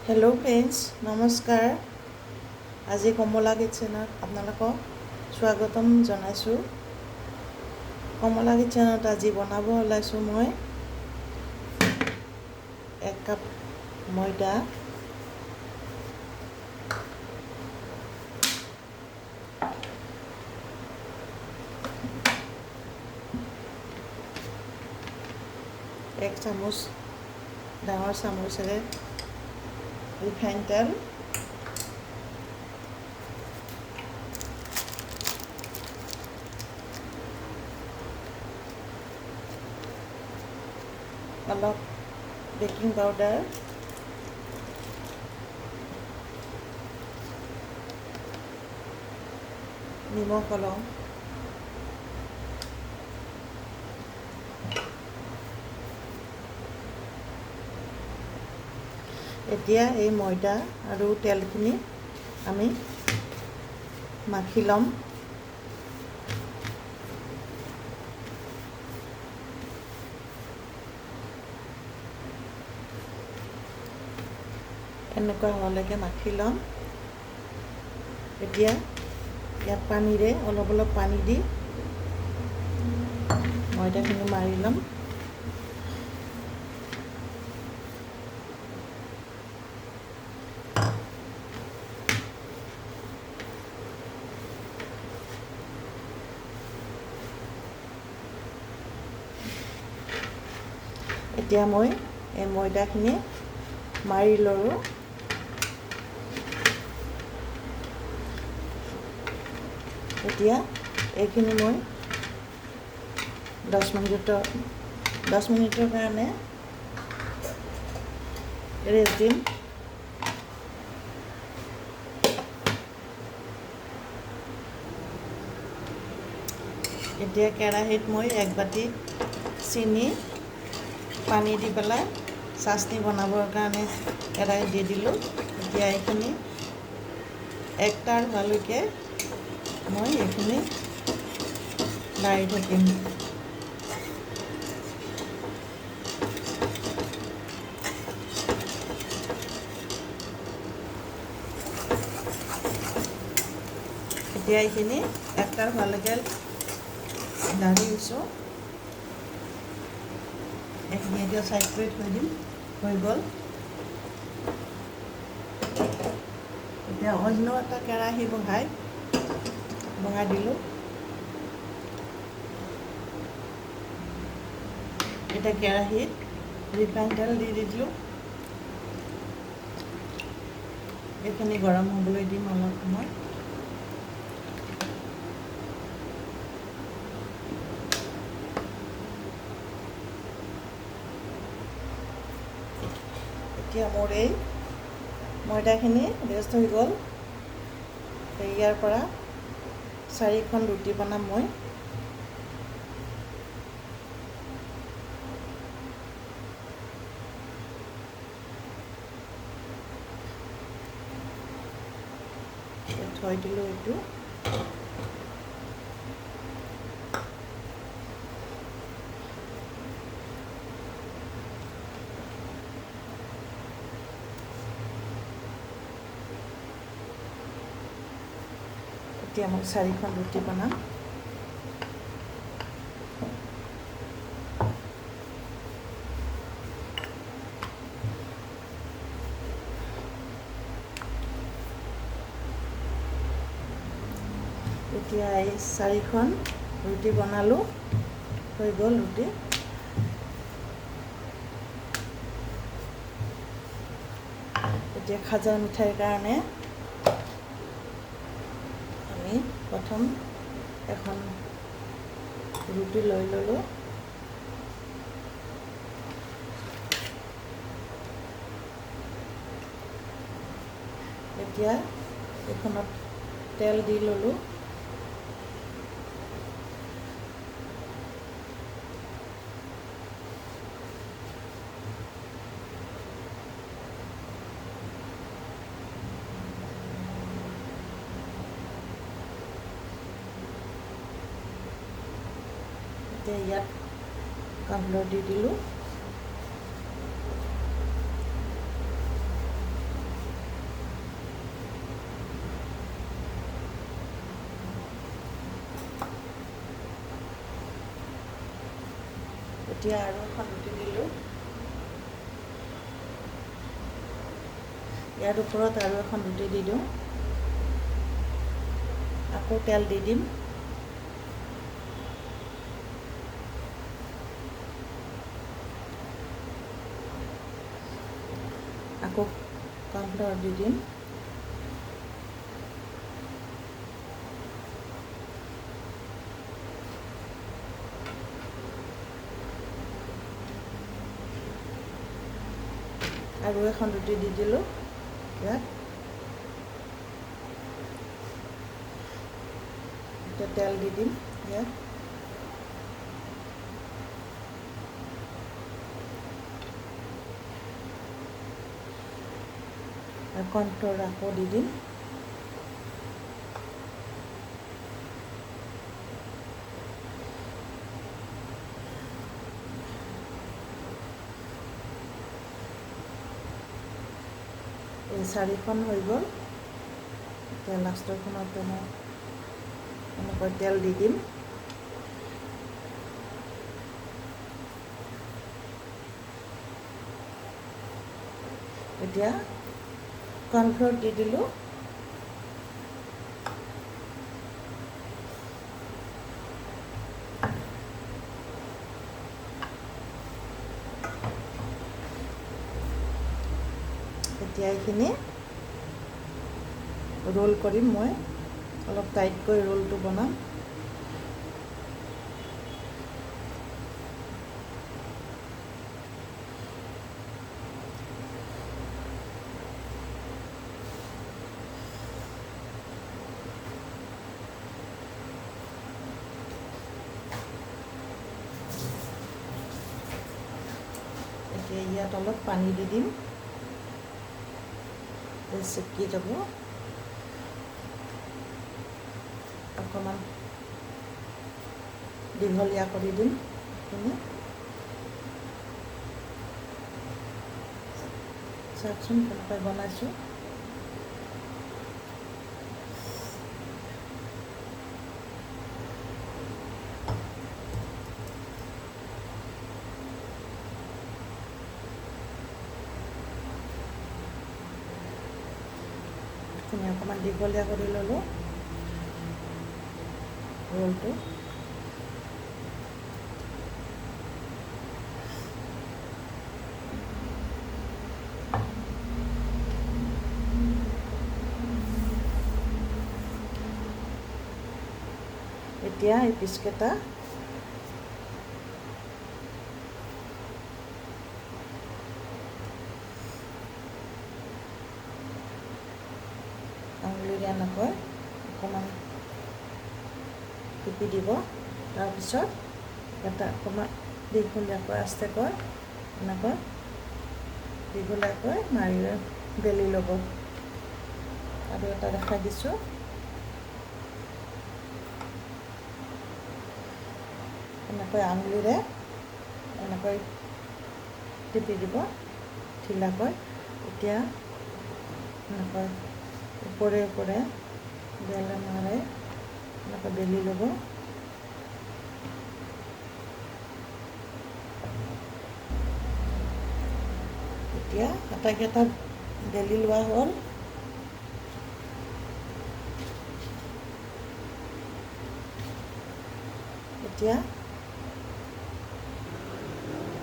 Hello' friends, নমস্কাৰ। আজি কমলা কিটচেনত আপোনালোকক স্বাগতম জনাইছোঁ। কমলা কিটচেনত আজি বনাব ওলাইছোঁ মই 1 কাপ ময়দা, 1 চামুচ ডাঙৰ চামুচেৰে ৰিফাইন তেল, অলপ বেকিং পাউডাৰ, নিমখ অলপ, এতিয়া এই ময়দা আৰু তেলখিনি আমি মাখি ল'ম। এনেকুৱা হোৱালৈকে মাখি ল'ম। এতিয়া ইয়াত পানীৰে অলপ অলপ পানী দি ময়দাখিনি মাৰি ল'ম। এতিয়া মই এই ময়দাখিনি মাৰি ল'লোঁ। এতিয়া এইখিনি মই 10 মিনিটৰ কাৰণে ৰেষ্ট দিম। এতিয়া কেৰাহীত মই 1 বাতি চেনি পানী দি পেলাই চাটনি বনাবৰ কাৰণে কেৰাহীত দি দিলোঁ। এতিয়া এইখিনি একটাৰ হোৱালৈকে মই এইখিনি লাৰি থাকিম। এতিয়া এইখিনি একটাৰ হোৱালৈকে লাৰি দিছোঁ। এইখিনি এতিয়া ছাইড কৰি থৈ দিম, হৈ গ'ল। এতিয়া অন্য এটা কেৰাহী বহাই দিলোঁ। এতিয়া কেৰাহীত ৰিফাইন তেল দি দিলোঁ। এইখিনি গৰম হ'বলৈ দিম অলপ সময়। এতিয়া মোৰ এই ময়দাখিনি ৰেষ্ট হৈ গ'ল। ইয়াৰ পৰা 4খন ৰুটি বনাম মই। থৈ দিলোঁ এইটো। এতিয়া মই 4খন ৰুটি বনাম। এতিয়া এই 4খন ৰুটি বনালোঁ, হৈ গ'ল ৰুটি। এতিয়া খাজা মিঠাইৰ কাৰণে আমি প্ৰথম এখন ৰুটি লৈ ল'লোঁ। এতিয়া এইখনত তেল দি ল'লোঁ। এতিয়া ইয়াত কৰ্ণফ্ল'ৰ দি দিলোঁ। এতিয়া আৰু এখন ৰুটি দিলোঁ। ইয়াৰ ওপৰত আৰু এখন ৰুটি দি দিওঁ। আকৌ তেল দি দিম। আকৌ কৰ্ণফ্লাৱাৰ দি দিম। আৰু এখন ৰুটি দি দিলোঁ ইয়াত। এতিয়া তেল দি দিম ইয়াত। কৰ্ণফ্ল'ৰ আকৌ দি দিম। এই চাৰিখন হৈ গ'ল। এতিয়া লাষ্টৰখনতো মই এনেকৈ তেল দি দিম। এতিয়া কৰ্ণফ্ল'ৰ দি দিলোঁ। এতিয়া এইখিনি ৰোল কৰিম মই, অলপ টাইটকৈ ৰোলটো বনাম। এতিয়া ইয়াত অলপ পানী দি দিম, চিপকি যাব। অকণমান দীঘলীয়া কৰি দিম এইখিনি। চাওকচোন কেনেকৈ বনাইছোঁ। অকণমান দীঘলীয়া কৰি ল'লোঁ ৰোলটো। এতিয়া এই পিচকেইটা আঙুলিৰে এনেকৈ অকণমান টিপি দিব। তাৰপিছত এটা অকণমান দীঘলীয়াকৈ আস্তেকৈ এনেকৈ দীঘলীয়াকৈ মাৰি বেলি ল'ব। আৰু এটা দেখাই দিছোঁ। এনেকৈ আঙুলিৰে এনেকৈ টিপি দিব ঢিলাকৈ। এতিয়া এনেকৈ ওপৰে ওপৰে বেলনাৰে এনেকৈ বেলি ল'ব। এতিয়া আটাইকেইটা বেলি লোৱা হ'ল। এতিয়া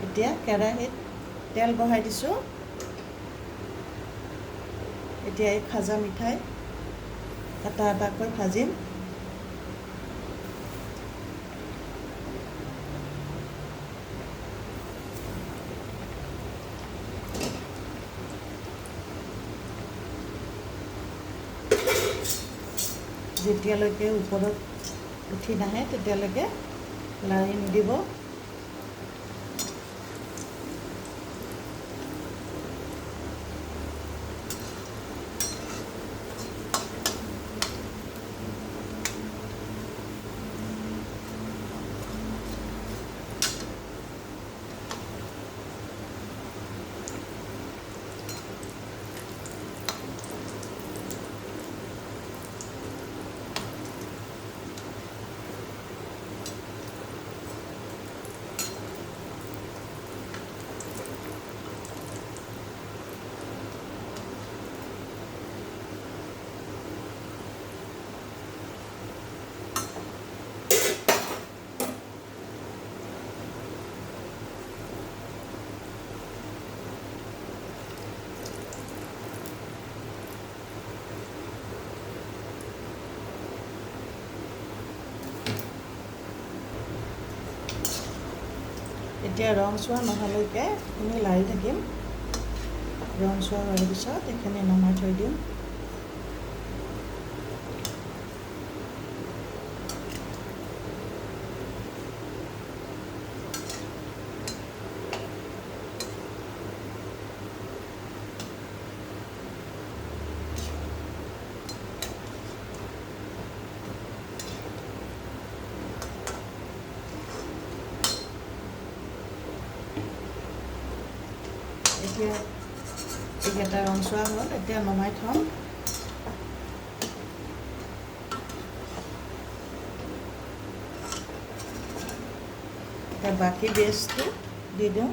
এতিয়া কেৰাহীত তেল বহাই দিছোঁ। এতিয়া এই ভাজা মিঠাই এটা এটাকৈ ভাজিম। যেতিয়ালৈকে ওপৰত উঠি নাহে তেতিয়ালৈকে লাৰি নিদিব। এতিয়া ৰংচোৱা নোহোৱালৈকে এইখিনি লাৰি থাকিম। ৰংচোৱা হোৱাৰ পিছত এইখিনি নমাই থৈ দিম। এতিয়া এইকেইটা ৰংচোৱা হ'ল, এতিয়া নমাই থ'ম। এতিয়া বাকী বেচটো দি দিওঁ।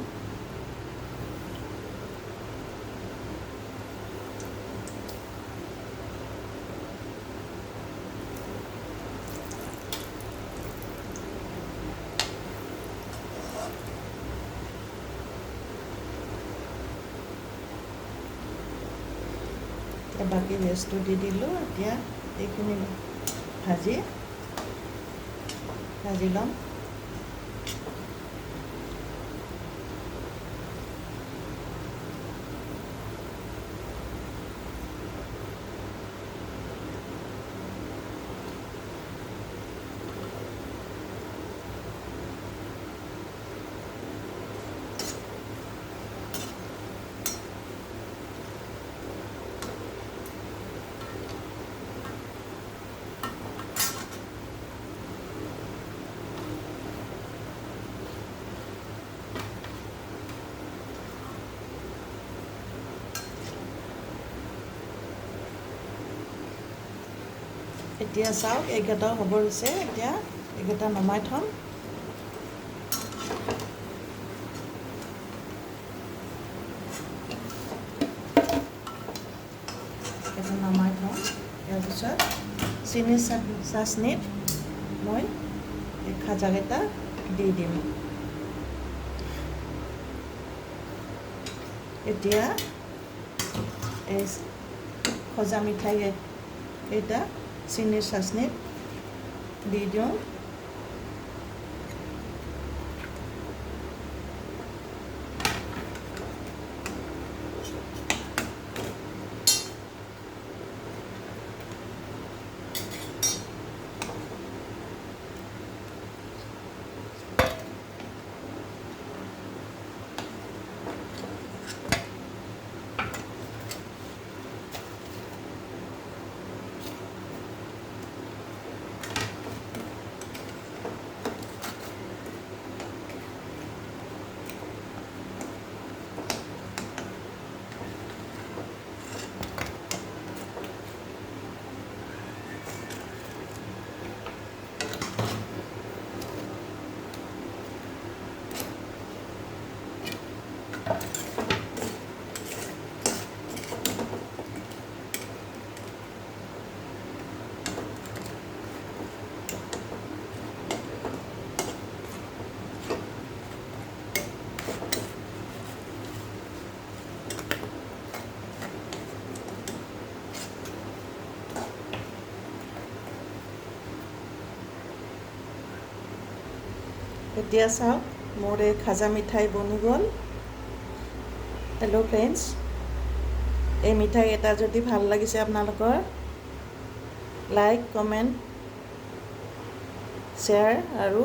বাকী বেচটো দি দিলোঁ। এতিয়া এইখিনি ভাজি ভাজি ল'ম। এতিয়া চাওক এইকেইটাও হ'ব হৈছে। এতিয়া এইকেইটা নমাই থ'ম। এইটো নমাই থ'ম। ইয়াৰ পিছত চেনি চাচনিত মই এই খাজাকেইটা দি দিম। এতিয়া এই খজা মিঠাই কেইটা চেনিৰ চাচনিত দি দিওঁ। এতিয়া চাওক মোৰ এই খাজা মিঠাই বনি গ'ল। হেল্ল' ফ্ৰেণ্ডছ, এই মিঠাই এটা যদি ভাল লাগিছে আপোনালোকৰ লাইক, কমেণ্ট, শ্বেয়াৰ আৰু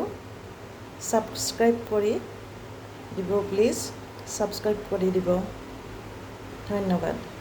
ছাবস্ক্ৰাইব কৰি দিব। প্লিজ ছাবস্ক্ৰাইব কৰি দিব। ধন্যবাদ।